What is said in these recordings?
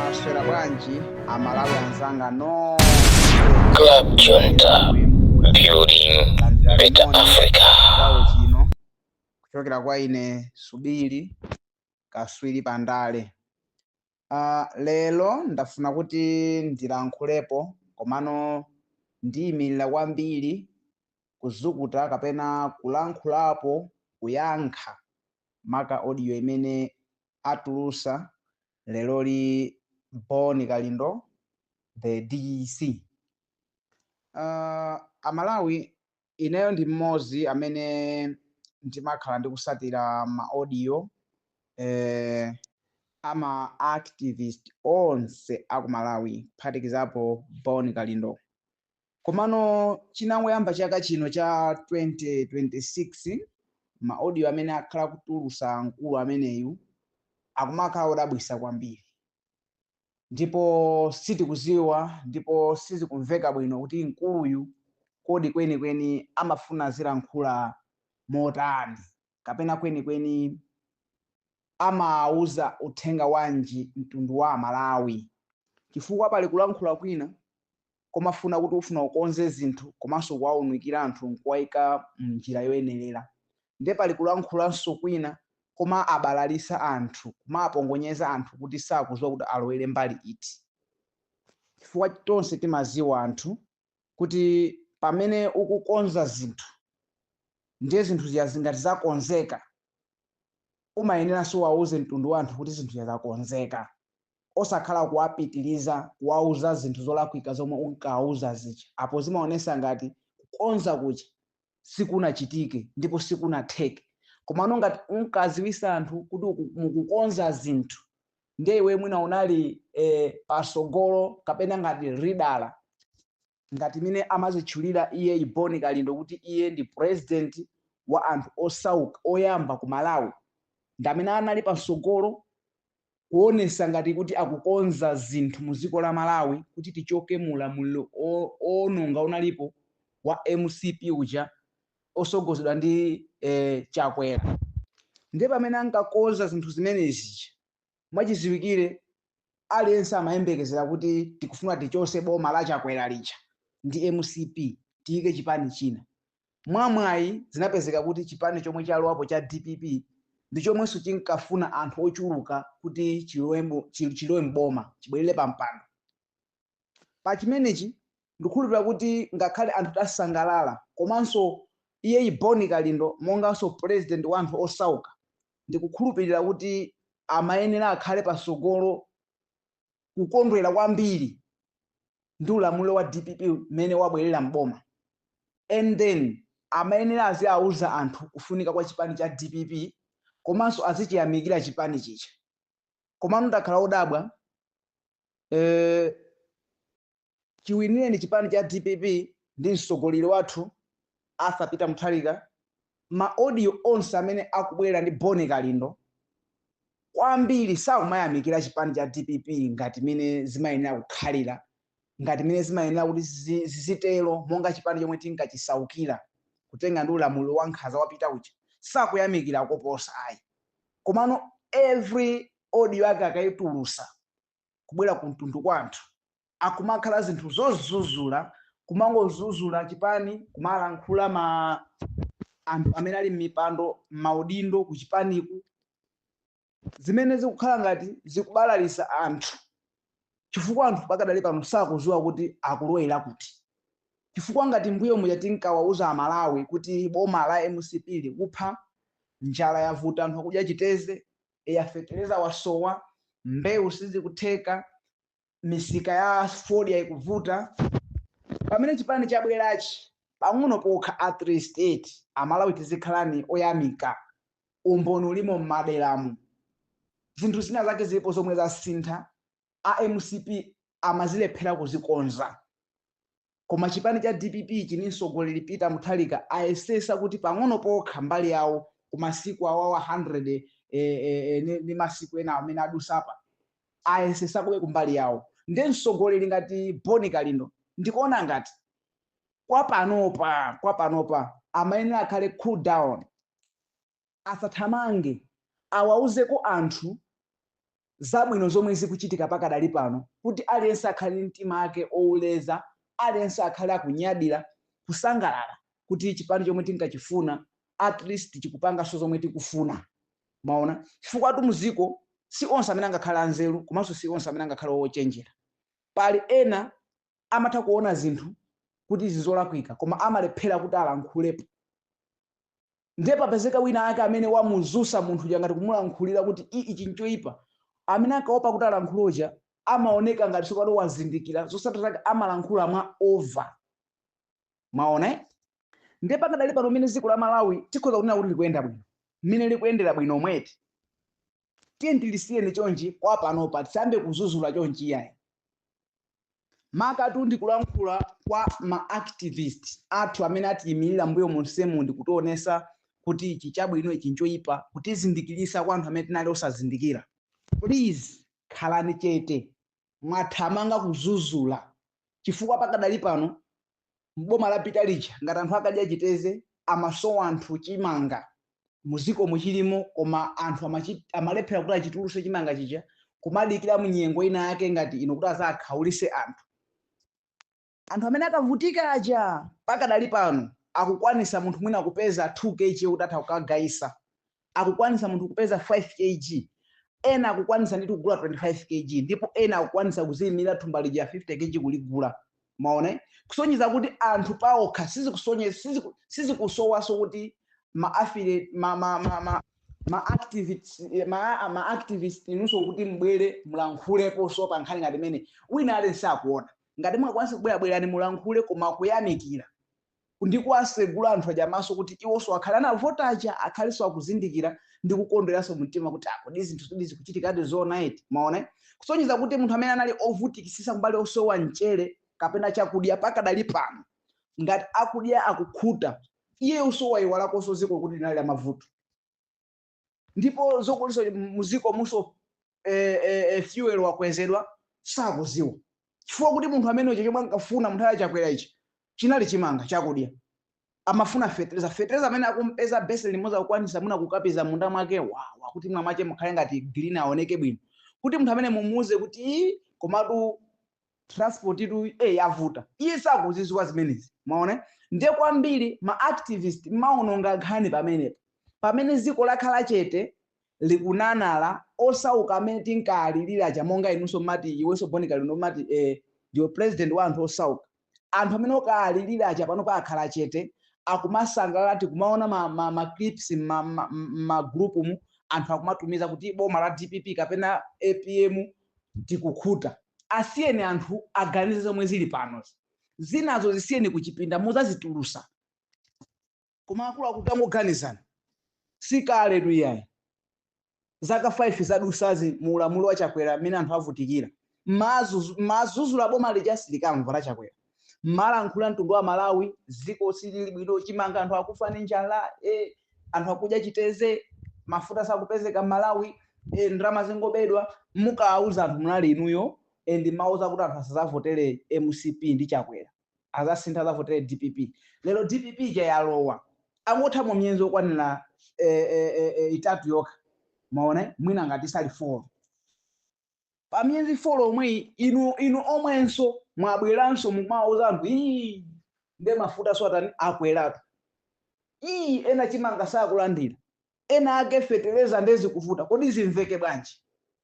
Mwaswera bwanji Amalawi anzanga nonse? Club Junta, building Landirani better moni Africa. Chigawo chino kuchokera kwa ine Subiri Kaswiri Pandale. Lero ndafuna kuti ndilankhulepo, komano ndiyimirira kwambiri kuzukuta kapena kulankhulapo, kuyankha maka audio imene atulusa leroli Bon Kalindo, the DC. Amalawi, ineyo ndi mmodzi amene ndimakhala ndikusatira ma audio ama activist onse aku Malawi, kuphatikizapo Bon Kalindo. Komano chinangoyamba chaka chino cha 2026, ma audio amene akhala kutulusa mkulu ameneyu akumakhala odabwisa kwambiri, ndipo sitikuziwa ndipo sizikumveka bwino kuti mkuluyu kodi kwenikweni amafuna zilankhula motani, kapena kwenikweni amauza uthenga wanji mtundu wa Amalawi. Chifukwa pali kulankhula kwina komafuna kuti ufuna ukonze zinthu komanso kuwaunikira anthu nkuwayika mnjira yoyenerera, ndiye pali kulankhulanso kwina koma abalalisa anthu, kumapongonyeza anthu kuti sakuziwa kuti alowere mbali iti. Chifukwa tonse timaziwa anthu kuti pamene ukukonza zinthu, ndiye zinthu ziya zingati zakonzeka, umayeneranso wauze mtundu wa anthu kuti zinthu ziya zakonzeka, osakhala kuwapitiriza kuwauza zinthu zolakwika zomwe unkawauza zija. Apo zimaonesa ngati kukonza kuja sikunachitike ndipo sikunatheke. Komano ngati unkaziwisa anthu kuti mukukonza zinthu, ndiye iwe mwina unali pasogolo kapena ngati leader, ngati mene amazitchulira iye Bon Kalindo kuti iye ndi president wa anthu osauka oyamba ku Malawi, ndi amene anali pasogolo kuonesa ngati kuti akukonza zinthu mu dziko la Malawi kuti tichoke mu ulamuliro owononga unalipo wa MCP uja osogozedwa ndi Chakwera. Ndiye pamene ankakonza zinthu zimenezi, mwachiziwikire aliyense amayembekezera kuti tikufuna tichose boma la Chakwera lija ndi MCP, tiyike chipani china. Mwamwayi zinapezeka kuti chipani chomwe chalowapo cha DPP ndi chomwenso chinkafuna anthu ochuluka kuti chilowe mboma, chibwerere pa mpando. Pa chimenechi ndikukhulupirira kuti ngakhale anthu tasangalala, komanso iye Bon Kalindo monganso president wa anthu osauka, ndikukhulupirira kuti amayenera akhale pasogolo kukondwera kwambiri ndi ulamuliro wa DPP mmene wabwerera mboma, and then amayenera aziauza anthu kufunika kwa chipani cha DPP komanso azichiyamikira chipani chicha. Komano ndakhala odabwa, chiwinireni chipani cha DPP ndi mtsogoleri wathu Arthur Peter Mutharika, ma audio onse amene akubwera ndi Bon Kalindo kwambiri sakumayamikira chipani cha DPP ngati mene zimayenera kukhalira, ngati mene zimayenera kuti zizitero, monga chipani chomwe tinkachisaukira kutenga ndi ulamuliro wa nkhanza wapita uja. Sakuyamikira koposa ayi. Komano every audio yake akayitulusa kubwera ku mtundu kwa anthu, akumakhala zinthu zozuzula, kumangozuzula chipani, kumalankhula ma anthu amene ali m'mipando, m'maudindo ku chipaniku, zimene zikukhala ngati zikubalalisa anthu, chifukwa anthu pakadali pano sakuziwa kuti akulowera kuti. Chifukwa ngati mbuyo muja tinkawauza Amalawi kuti boma la MCP likupha, njala yavuta, anthu akudya chiteze, yafetereza wasowa, mbewu sizikutheka, misika ya fodya ikuvuta, pamene chipani chabwerachi pang'ono pokha at least 8, Amalawi tizikhalani oyamika. Umboni ulimo m'maderamu, zinthu zina zake zilipo zomwe zasintha, a MCP amazilephera kuzikonza. Koma chipani cha DPP chini mtsogoleri Peter Mutharika ayesesa kuti pang'ono pokha mbali yawo kumasiku awawa 100 ni masiku ena amene adusapa, ayesesa kuwe kumbali yawo. Ndi mtsogoleri ngati Bon Kalindo, ndikuona ngati kwa panopa amayenera akhale cool down, asathamange, awauzeko anthu. Zabwino zomwe zikuchitika pakadali pano, kuti aliyense akhale ndi mtima ake owuleza, aliyense akhale akunyadira, kusangalala kuti chipani chomwe tinkachifuna at least chikupanganso zomwe tikufuna. Maona, chifukwa atu muziko si onse amene angakhale anzeru, komanso si onse amene angakhale ochenjera. Pali ena amatha kuona zinthu kuti izi zolakwika, koma amalephera kuti alankhulepo. Ndiye papezeka wina ake amene wamuzusa munthu uja, ngati kumulankhulira kuti ichi nchoyipa. Amene akaopa kuti alankhuloja amaoneka ngati sopano wazindikira, zotsatira zake amalankhula mwa over. Maona, eh? Ndiye pakadali pano, mmene dziko la Malawi tikhoza kunena kuti likuyenda bwino, mmene likuyendera bwino mweti, tiye tilisiyeni chonchi kwa panopa, tisayambe kuzuzula chonchi iyayi. Makatu ndikulankhula kwa ma activist athu amene atiyimirira mbuyo monsemu ndikutionesa kuti ichi chabwino, ichi nchoyipa, kutizindikirisa kwa anthu amene tinali osazindikira. Please, khalani chete. Mwathamanga kuzuzula chifukwa pakadali pano mboma lapita lija, ngati anthu akadya chiteze, amasowa anthu chimanga muziko muchilimo, koma anthu amalephera kuti achituluse chimanga chija, kumadikira munyengo ina yake ngati ino kuti azakhaulise anthu. Anthu amene akavutika aja pakadali pano akukwanisa munthu mwina kupeza 2 kg kuti atha kukagayisa, akukwanisa munthu kupeza 5 kg, ena akukwanisa ndithu kugula 25 kg, ndipo ena akukwanisa kuziyimira thumba lija 50 kg kuligula. Maona, kusonyeza kuti anthu paokha sizikusowaso kuti ma affiliate, ma activist inunso kuti mbwere mulankhuleponso pa nkhani ngati imene wina aliyense akuona. Ngati mungakwanise kubwera, bwerani mulankhule, koma kuyamikira ndi kuwasegula anthu aja maso kuti iwonso akhale anavota aja akhalenso akuzindikira ndi kukondweranso mtima kuti kodi zinthu zidi zikuchitikadi zoona eti? Maona, kusonyeza kuti munthu amene anali ovutikisisa kumbali osowa mchere kapena chakudya, pakadali pano ngati akudya akukhuta, iye usowa iwalakonso ziko kuti linali la mavuto. Ndipo zokuliso muziko muso fuel wakwezedwa sakuziwa, chifukwa kuti munthu amene uja chomwe ankafuna munthu achakwera ichi chinali chimanga, chakudya. Amafuna fetereza, fetereza amene akumpeza bese limodzi akukwanisa muna kukapiza munda mwake wawa kuti mwa mwache mukhale ngati green, aoneke bwino. Kuti munthu amene mumuuze kuti, "Ii, komatu transport itu yavuta," iye sakuziziwa zimenezi. Maona, ndiye kwambiri ma activist maononga nkhani pamenepo, pamene dziko lakhala chete likunanala. Osauka amene tinkalirira cha monga inunso mati, iwenso Bonika lino mati ndiwe president wa anthu osauka, anthu amene okalirira cha pano pakhala chete, akumasangalala. Tikumaona ma clips ma group mu, anthu akumatumiza kuti boma la DPP kapena APM tikukhuta. Asiyeni anthu aganize zomwe zili pano, zinazo zisiyeni kuchipinda, muzazitulusa. Koma akulu akutangoganizana, sikale tu iyayi, zaka 5 zadusazi mu ulamuliro wa Chakwera mmene anthu avutikira, mazuzula boma lija silikamva la Chakwera, malankhula mtundu wa Malawi, ziko silili bwino, chimanga anthu akufa ndi njala, anthu akudya chiteze, mafuta sakupezeka m'Malawi, ndalama zingobedwa. Mukawauza anthu munali inuyo, ndi mauza kuti anthu asazavotere MCP ndi Chakwera, azasintha azavotere DPP. Lero DPP ija yalowa, angothamo miyezi okwanira 3 yokha. Maona, mwina ngati sali 4, pa miyezi 4 omweyi inu omwenso mwabweranso mumauza anthu, ii, nde mafuta so atani, akweratu, ii, ena chimanga sakulandira, ena ake fetereza ndezikuvuta. Kodi zimveke bwanji?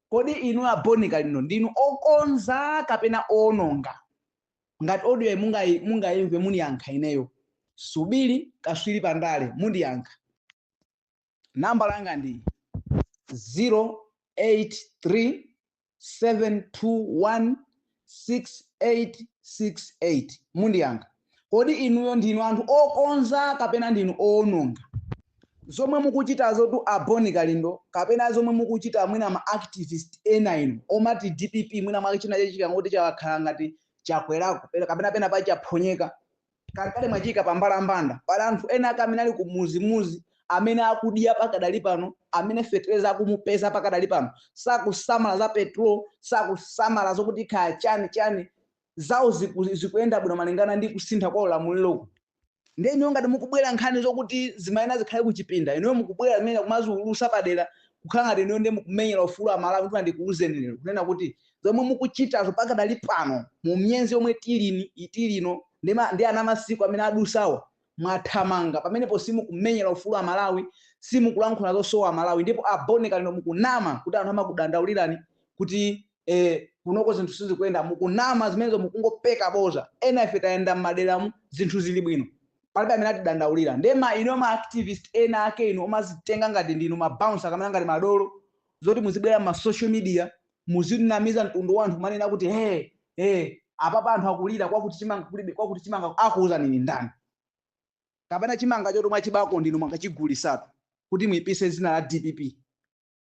Kodi inu abonika lino ndinu okonza kapena owononga? Ngati audio mungayimve, muniyankha ineyo Subiri Kaswiri Pandale, mundiyankha. Namba langa ndi 083 721 6868. Mundiyankha, kodi inuyo ndinu anthu okonza kapena ndinu owononga? Zomwe mukuchitazo tu aboni Kalindo, kapena zomwe mukuchita mwina ma activist ena inu omati DPP, mwina mwake china chachikangoti chakhala ngati chakwerako kapena pena pa chaphonyeka kalekale, mwachika pambalambanda. Pali anthu ena ake amene ali kumuzimuzi, amene akudya pakadali pano, amene fetereza akumupeza pakadali pano, sakusamala za petrol, sakusamala zokuti khaya chani chani, zawo zikuyenda bwino malingana ndi kusintha kwa ulamuliroku. Ndiye inuyo ngati mukubwera nkhani zokuti zimayena zikhale kuchipinda, inuyo mukubwera zimene kumaziulusa padera. Kukhala ngati inuyo ndiye mukumenyera ufulu a Malawi. Ndifuna ndikuwuzeni lero kunena kuti zomwe mukuchitazo pakadali pano, mu miyezi yomwe tilini itilino ndi ana masiku amene adusawa, mwathamanga pamenepo. Simukumenyera ufulu a Malawi, simukulankhula zosowa Malawi. Ndipo a Bon Kalindo, mukunama kuti anthu amakudandaulirani kuti kunoko zinthu sizikuyenda. Mukunama zimenezo, mukungopeka boza. Ena ife tayenda m'maderamu, zinthu zili bwino, palibe amene atidandaulira. Ndema ino ma activist ena ake inu omazitenga ngati ndinu ma bouncer kamene ngati madolo, zoti muzibwera ma social media, muzinamiza mtundu wa anthu, manena kuti, "Hey, hey, apapa anthu akulira kwakuti chimanga kulibe, kwakuti chimanga." Akuuza nini ndani? Kapena chimanga choti mwachibako ndinu mwakachigulisatu kuti muyipise zina la DPP?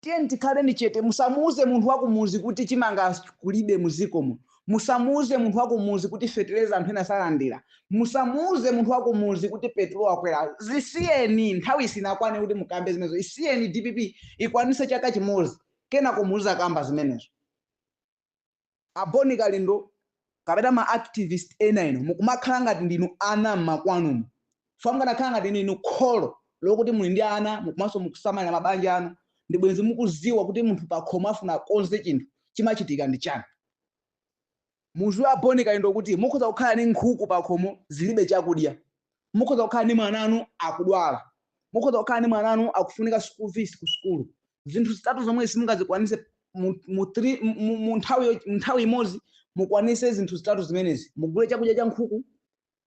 Tiye tikhaleni chete. Musamuuze munthu wakumuzi kuti chimanga kulibe muzikomo. Musamuuze munthu wakumuzi kuti fetereza anthu ena salandira. Musamuuze munthu wakumuzi kuti petrol akwera. Zisiyeni, nthawi isinakwane kuti mukambe zimenezo. Isiyeni DPP ikwanise chaka chimodzi, kenako muzakamba zimenezo. A Bon Kalindo kapena ma activist ena ino, mukumakhala ngati ndinu ana mmakwanumo. Mukanakhala ngati ndinu kholo lokuti muli ndi ana, mukumaso mukusamalira mabanja anu, ndi bwenzi mukuziwa kuti munthu pakhomo afuna akonze chinthu, chimachitika ndi chani. Muziwe, a Bon Kalindo, kuti mukhoza kukhala ndi nkhuku pakhomo zilibe chakudya, mukhoza kukhala ndi mwananu akudwala, mukhoza kukhala ndi mwananu akufunika school fees ku sukulu. Zinthu zitatu zomwe simungazikwanise mu nthawi imodzi. Mukwanise zinthu zitatu zimenezi: mugule chakudya cha nkhuku,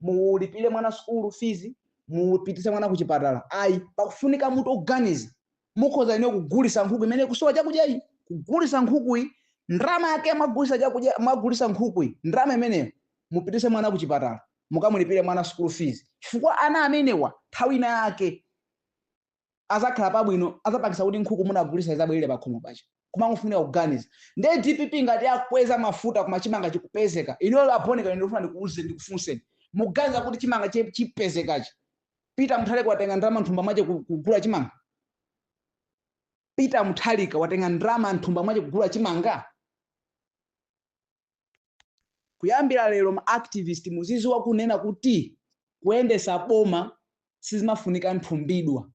mulipire mwana school fees, mupitise mwana ku chipatala. Ayi, pakufunika mutu oganiza. Mukhoza ine kugulisa nkhuku imene kusowa chakudyayi, kugulisa nkhukuyi, ndalama yake mwagulisa chakudya, mwagulisa nkhukuyi, ndalama imeneyo mupitise mwana ku chipatala, mukamulipire mwana school fees, chifukwa ana amenewa nthawi ina yake azakhala pabwino, azapangisa kuti nkhuku munagulisa izabwerere pakhomo pacha. Kumangofunika kuganiza. Ndiye DPP ngati yakweza mafuta koma chimanga chikupezeka, inuyo a Bon Kalindo, ndikufuna ndikuuze, ndikufunseni, muganiza kuti chimanga chipezekachi, Peter Mutharika watenga ndalama mthumba mwache kugula chimanga? Peter Mutharika watenga ndalama mthumba mwache kugula chimanga? Kuyambira lero, ma activist, muziziwa kunena kuti kuyendesa boma sizimafunika nthumbidwa,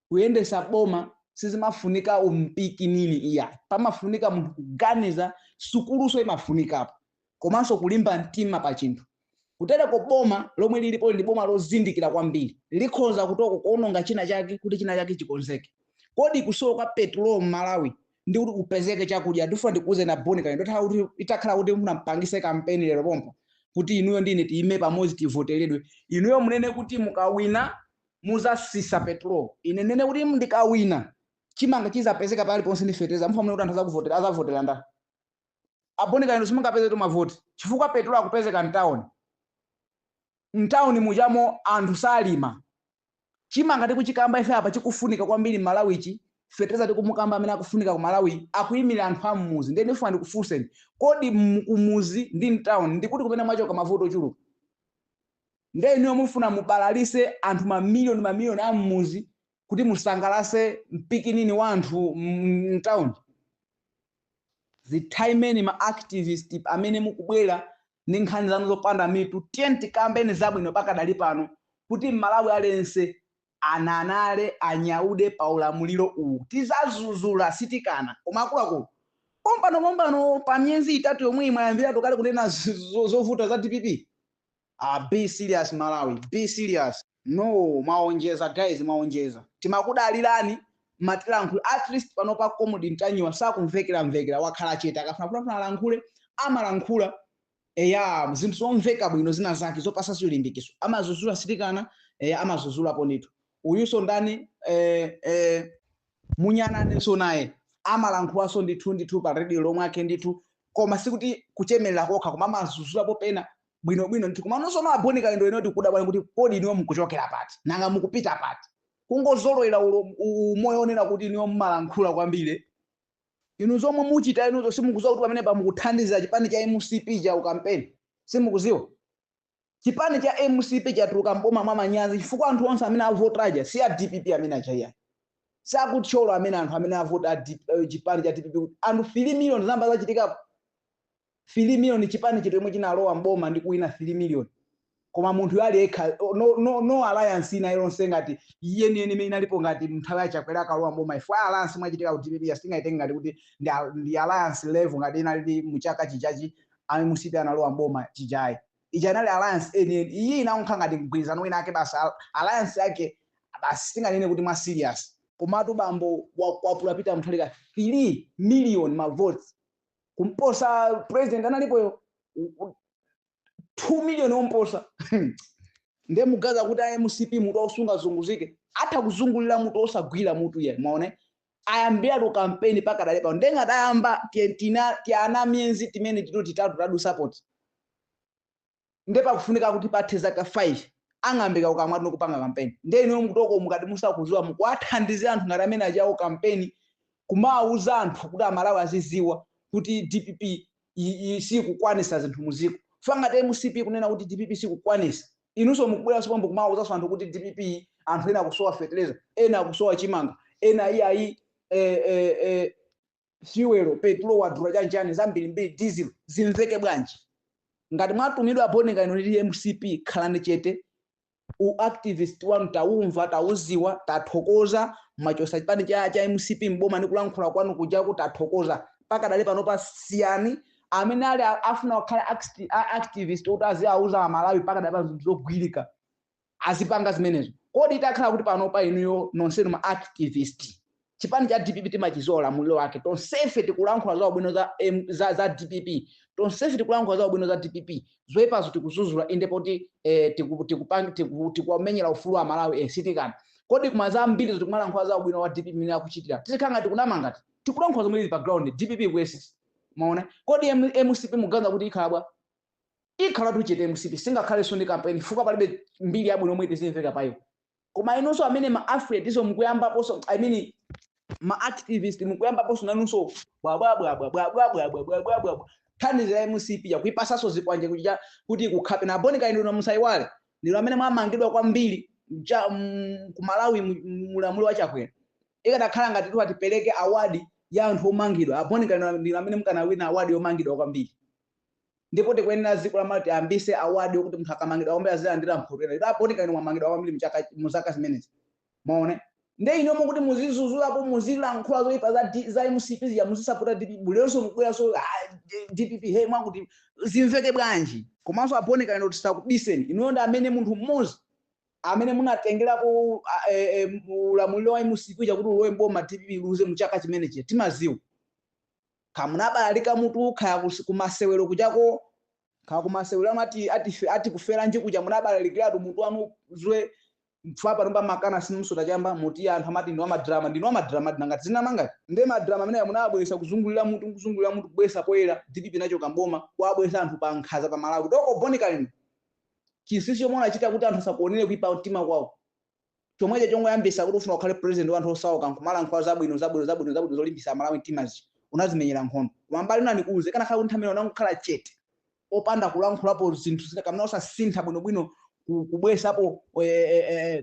kuyendesa boma sizimafunika umpiki nini, iya. Pamafunika munthu kuganiza, sukuluso imafunikapo, komanso kulimba mtima pa chinthu. Kutereko boma lomwe lilipo ndi boma lozindikira kwambiri, likhoza kutoko kuononga china chake kuti china chake chikonzeke. Kodi kusowa kwa petrol m'Malawi ndi kuti kupezeke chakudya? Ndifuna ndikuuze na Bon Kalindo, ndotha kuti itakhala kuti munampangise kampeni lero pompo kuti inuyo ndine tiyime pamodzi, tivoteredwe, inuyo munene kuti mukawina muzasisa petrol, ine nene kuti ndikawina chimanga chizapezeka paliponse ndi fetereza, mufa mune kuti anthu azakuvotera, azavotera nda? A Bon Kalindo, simungapeze tu mavoti, chifukwa petrol akupezeka mtawuni. Mtawuni mujamo anthu salima. Chimanga tikuchikamba ife apa chikufunika kwambiri m'Malawichi, fetereza tikumukamba amene akufunika ku Malawi, akuyimirira anthu ammuzi. Ndiye ndifuna ndikufunseni, kodi kumuzi ndi mtawuni ndikuti kumene mwachoka mavuto ochuluka? Ndiye inuyo mufuna mubalalise anthu mamiliyoni mamiliyoni ammuzi kuti musangalase mpikinini wa anthu mtawuni? Zithaimeni, ma activist amene mukubwera ndi nkhani zanu zopanda mitu. Tiye tikambeni zabwino pakadali pano kuti Mmalawi aliyense ananale anyaude pa ulamuliro uwu. Tizazuzula, sitikana, koma akuluakulu, pompano pompano pa miyezi 3 yomwe mwayambira kale kunena zovuta za DPP. Ah, be serious, Malawi, be serious. No, mwaonjeza guys, mwaonjeza. Timakudalirani matilankhula. At least pano pa Comrade Ntanyiwa sakumvekera mvekera, wakhala chete. Akafuna kuti alankhule, amalankhula, eya, zinthu zomveka bwino, zina zake zopasa chilimbikitso. Amazuzula, sitikana, eya, amazuzulapo ndithu. Uyuso ndani, munyananenso naye amalankhulaso ndithu ndithu pa radio lomwe ake ndithu, koma sikuti kuchemerera kokha, koma amazuzulapo pena bwinobwino ndithu. Koma nonso a Bon Kalindo ino tikudabwa kuti kodi inuyo mukuchokera pati, nanga mukupita pati? Kungozolowera umoyo onena kuti inuyo mumalankhula kwambiri. Inu zomwe muchita inuzo, simukuziwa kuti pamene pamukuthandiza chipani cha MCP cha ukampeni? Simukuziwa chipani cha MCP chatuluka mboma mwa manyazi, chifukwa anthu onse amene avotaja si a DPP amene achaiya, sakuthyolo amene anthu amene avota chipani cha DPP, anthu 3 million zamba zachitikapo 3 million, chipani chito yomwe chinalowa mboma ndi kuwina 3 million. Koma munthu ali yekha, no, no, no alliance ina ilonse ngati yeniyeni imene inalipo ngati nthawi ya Chakwera akalowa mboma. Ifo alliance mwachitika ku DPP sitingaitenge ngati kuti ndi alliance level ngati inali muchaka chichachi MCP analowa mboma chijayi. Ija inali alliance enieni, iyi inankha ngati mgwirizano wina ake basi, alliance yake basi, sitinganene kuti mwa serious. Komatu bambo wakwapula Peter Mutharika 3 million ma votes, kumposa president analipoyo 2 million omposa. Nde mugaza kuti a MCP mutu osungazunguzike, atha kuzungulira mutu osagwira mutu ye. Maone ayambiratu kampeni pakadali pano. Ndengati ayamba tiana miyezi timene tito titatu tadu support, nde pakufunika kuti pathe zaka 5 ang'ambika ukamwa tino kupanga kampeni. Nde inu mukutoko mukati musakuziwa, mukuwathandizira anthu ngati amene achawo kampeni, kumawuza anthu kuti Amalawi aziziwa kuti DPP sikukwanisa zinthu muziko. Fangati MCP kunena kuti DPP sikukwanisa, inunso mukubweranso pambo kumawuzanso anthu kuti DPP, anthu ena akusowa fertilizer, ena akusowa chimanga, ena iyayi fuel, petrol wadula, chanchani zambirimbiri, diesel. Zimveke bwanji ngati mwatumidwa aboneka ino ndi MCP? Khalani chete. Uactivist wanu taumva, tauziwa, tathokoza. Mwachosa chipani cha MCP mboma ndi kulankhula kwanu kujaku, tathokoza. Pakadali pano pasiyani amene ali afuna kukhala activist kuti aziauza Amalawi pakadali pano zinthu zogwirika, azipanga zimenezo. Kodi itakhala kuti pano pa inuyo nonsenu ma activist, chipani cha DPP timachizola ulamuliro wake, tonsefe tikulankhula za ubwino za DPP, tonsefe tikulankhula za ubwino za DPP, zoyipazo tikuzuzula, inde poti tikuwamenyera ufulu wa Malawi, sitikana. Kodi kuma zambiri tikumalankhula za ubwino wa DPP imene akuchitira, tizikhala ngati kunama ngati tikulankhula zomwe zili pa ground? DPP kuyesesa, maona. Kodi MCP muganiza kuti ikhala bwa? Ikhala tuchete MCP, singakhalenso ndi kampeni fuka palibe mbiri yabwino omwe tizimveka payo. Koma inunso amene ma affiliate iso mukuyambaponso, I mean ma activist, mukuyambaponso nanunso bwabwabwabwabwabwabwabwabwa thandizo MCP yakuipasanso zikwanje kucha kuti ikukhape na Boni Kalindo. Musaiwale ndilo amene mwamangidwa kwambiri ku Malawi mulamuliro wa Chakwera. Ikadakhala ngati tu atipereke award ya anthu omangidwa, Aboni Kalindo ndilo amene mukanawina award yomangidwa kwambiri. Ndipo tikuyenera dziko la Malawi tiyambise award yokuti munthu akamangidwa kwambiri azilandira mphoto ina. Aboni Kalindo mwamangidwa kwambiri muzaka zimenezi, maone. Nde ino mukuti muzizuzulapo, muzilankhula zoyipa za MCP zija, muzisapota DPP, buleronso mukubweranso DPP he mwakuti zimveke bwanji? Komanso Aboni Kalindo, tisakubiseni, inuyo ndi amene munthu mmodzi amene munatengerapo ulamuliro wa MCP chakuti ulowe mboma, DPP iluze muchaka chimenechi. Timaziwa kamunabalalika mutu khaya kumasewero kuchako, kha kumasewero anu ati kufera nji kuja, munabalalikiratu mutu wanu zwe mfa pano pamakana simusuta chamba. Muti anthu amati ndinu amadrama, ndinu amadrama nangati zinamangati. Nde madrama amene munabweresa kuzungulira mutu, kuzungulira mutu, kubweresa poyera DPP nachoka mboma, kuwabweresa anthu pa nkhaza pa Malawi. Toko Boni Kalindo, chinsinsi chomwe unachita kuti anthu asakuonere kuipa mtima kwawo, chomwecho chongoyambisa kuti ufuna ukhale president wa anthu osauka, nkumalankhula zabwino zabwino zabwino zabwino zolimbisa Malawi mtimazi, unazimenyera nkhondo. Koma mbali ina ndikuuze, kanakhala kuti nthawi unangokhala chete opanda kulankhulapo zinthu zina kamene osasintha bwinobwino kubweresapo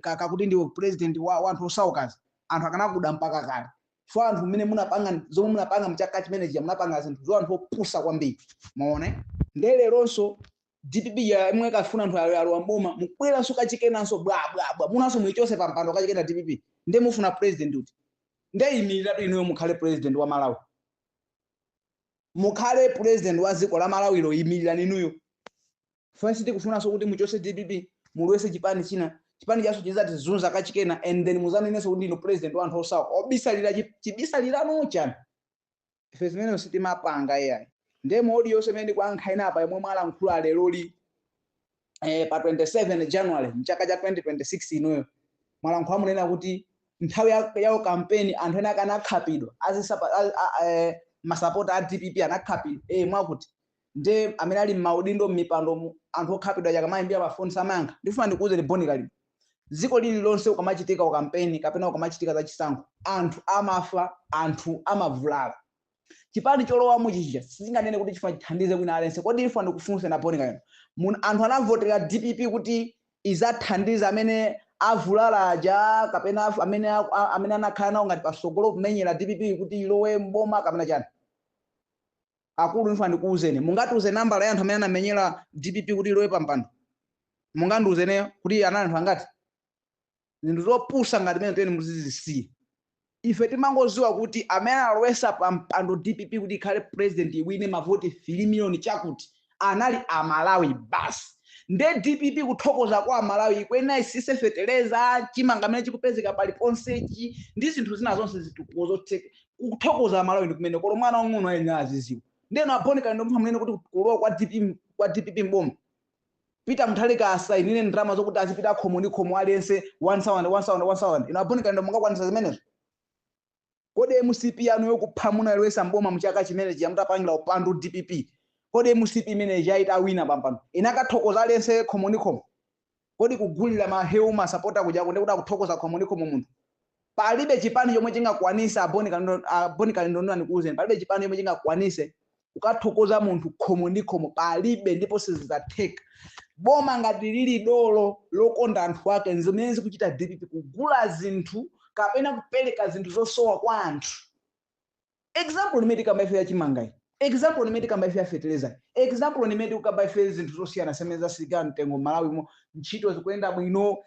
kakuti ndiwe president wa anthu osaukazi, anthu akanakuda mpaka kale. Chifukwa anthu mmene munapanga zomwe munapanga mchaka chimenechi, munapanga zinthu zo anthu opusa kwambiri, maone. Nde leronso DPP ya imwe kafuna anthu alowa mboma, mukubweranso kachikenanso bwa bwa bwa, munanso muichose pa mpando kachikena DPP. Nde mufuna president uti? Nde imiriratu inuyo mukhale president wa Malawi, mukhale president wa dziko la Malawilo, imirirani inuyo. First tikufunanso kuti muchose DPP, mulowese chipani china, chipani chaso chizatizunza kachikena, and then muzanenenso kuti ndinu president wa anthu osauka. Obisalira chibisalirano chani? Ife zimene sitimapanga iyayi. Ndiye modi yonse imene ndikuyankha ina apa yomwe mwalankhula leroli pa 27 January mchaka cha 2026, inuyo mwalankhula munena kuti nthawi yawo kampeni anthu ena akanakhapidwa, masapota a DPP anakhapidwa mwakuti nde amene ali m'maudindo m'mipando anthu okhapidwa chakamayimbira mafoni samayankha. Ndifuna ndikuwuzeni Boni Kalindo, dziko lililonse ukamachitika ukampeni kapena ukamachitika za chisankho, anthu amafa, anthu amavulala. Chipani cholowamo chichija sizinganene kuti chifuna chithandize wina aliyense. Kodi ifuna ndikufunse na Boni Kalindo, anthu anavotera DPP kuti izathandiza amene avulala aja kapena amene anakhala nawo ngati pasogolo kumenyera DPP kuti ilowe mboma kapena chani? Akulu, ndifuna ndikuwuzeni, mungatiuze nambala ya anthu amene anamenyera DPP kuti ilowe pampando? Mungandiuze ineyo kuti anali anthu angati? Zinthu zopusa ngati mene tiyeni muzizisiya. Ife timangoziwa kuti amene alowesa pa mpando DPP kuti ikhale president, iwine mavoti 3 million chakuti, anali Amalawi basi. Nde DPP kuthokoza kwa Amalawi ikuyenera isise feteleza, chimanga amene chikupezeka paliponsechi ndi zinthu zina zonse, zitukuko zotheka. Kuthokoza Amalawi ndi kumene kolo mwana wang'ono ayenera aziziwa. Ndeno a Bon Kalindo mupha kuti kulowa kwa DPP, kwa DPP mboma, Peter Mutharika asayinire ndalama zokuti azipita khomo ndi khomo, aliyense 1000 1000 1000. Ino a Bon Kalindo mungakwanisa zimenezo? Kodi MCP yanu yokupha munalowesa mboma muchaka chimene chiyamutapangira upandu DPP, kodi MCP imene chaita wina pampano inakathokoza aliyense khomo ndi khomo? Kodi kugulira mahewu masapota kujako ndikuti akuthokoza khomo ndi khomo munthu? Palibe chipani chomwe chingakwanise. A Bon Kalindo, a Bon Kalindo, ndo ndikuwuzeni, palibe chipani chomwe chingakwanise kukathokoza munthu khomo ndi khomo, palibe, ndipo sizidzatheka. Boma ngati lili dolo lokonda anthu ake, zimene zikuchita DPP, kugula zinthu kapena kupereka zinthu zosowa kwa anthu. Example nimene tikamba ife ya chimangayi, example nimene tikamba ife ya fertilizer, example nimene tikamba ife zinthu zosiyana semene zasika mtengo m'Malawimo, ntchito zikuyenda bwino,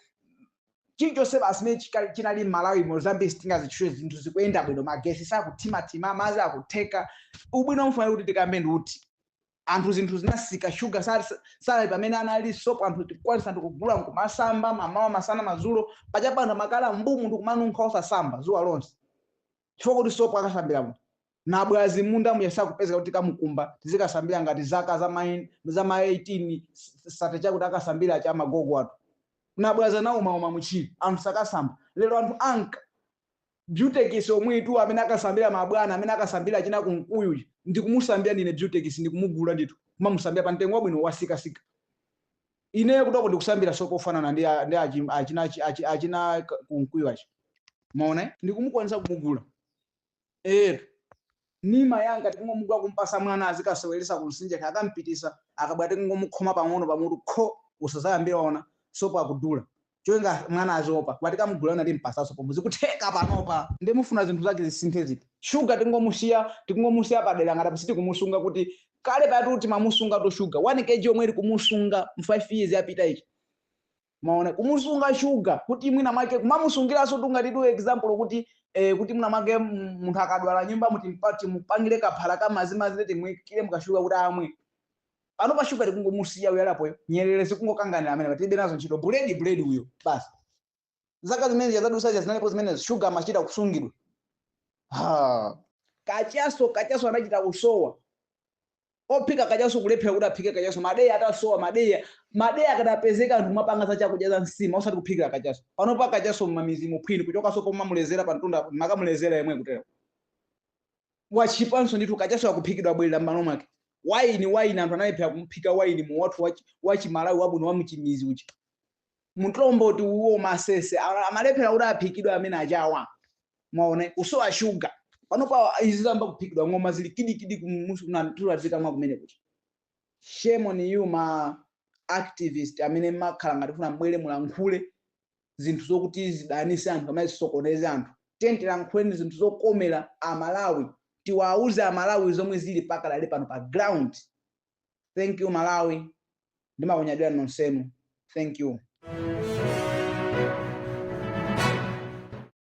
chilichonse basi mene chinali m'Malawi Mozambique sitingazitchule. Zinthu zikuyenda bwino, magesi sakuthimathima, madzi akutheka. Ubwino mfuna kuti tikambe ndi anthu zinthu zinasika, shuga sali pamene anali, sopo anthu tikukwanisa anthu kugula nkumasamba mamawa, masana, madzulo. Pachapano makala mbumu ndikumanunkha osasamba zuwa lonse chifukwa kuti sopo akasambira munthu nabwazi munda muja sakupezeka kuti kamukumba tizikasambira ngati zaka za ma 18 sate chakuti akasambira cha magogo athu. Nabwaza nawo mauma muchiri, anthu sakasamba. Lero anthu anka Butex omwetu amene akasambira mabwana, amene akasambira china kunkuyu, ndikumusambira ndine Butex, ndikumugula ndithu kumamusambira pa mtengo wabwino wasikasika. Ineyo kutoko ndikusambira sopo ofanana ndi achina kunkuyu achi, maona, ndikumukwanisa kumugula etu nima yanga, tikungomugula kumpasa mwana azikaseweresa kumsinje, akampitisa akabwera tikungomukhoma pang'ono pamutu, kho, usazayambira ona sopo akudula choyenga mwana aziopa watikamugula na timpasa sopo. Muzikutheka panopa. Ndi mufuna zinthu zake zisinthe ziti? Shuga tingomusiya padera ngati sitikumusunga kuti kale patu timamusunga to shuga 1 kg yomwe ili kumusunga mu 5 years yapita ichi, maona, kumusunga shuga kuti mwina mwake kumamusungiranso tungati example kuti kuti mwina mwake munthu akadwala nyumba muti mupangire kaphala ka mazimazi timwikire mukashuga kuti amwe. Pano pa shuga tikungomusiya uyo alapoyo, nyerere zikungokanganira amene tilibe nazo ntchito, buledi buledi uyo basi. Zaka zimene zadusaja zinalipo zimene shuga amachita kusungidwa. Ha, kachaso, kachaso anachita kusowa, ophika kachaso kulephera kuti aphike kachaso, madeya atasowa, madeya, madeya akadapezeka anthu kumapanga za chakudya za nsima osati kuphikira kachaso. Panopa kachaso mmamizi muphwini kuchokaso pomamulezera pamtunda makamulezera yemwe kutero wachipanso ndithu. Kachaso akuphikidwa bwerera m'malo mwake. Waini, waini anthu analephera kumphika waini mu wathu wachimalawi wabwino wa mchimizi uchi, mtomboti uwo, masese amalephera kuti aphikidwe amene achawa, mwaona, kusowa shuga. Panopa izi zamba kuphikidwa, ng'oma zili kidikidi kumutulazikamwa kumene kucha. Shame on you ma activist amene makhala ngati funa mbwere mulankhule zinthu zokuti zidanise anthu amene zisokoneze anthu. Tilankhuleni zinthu zokomera Amalawi, tiwauze Amalawi zomwe zili pakadali pano pa ground. Thank you Malawi, ndimakunyadira nonsenu. Thank you.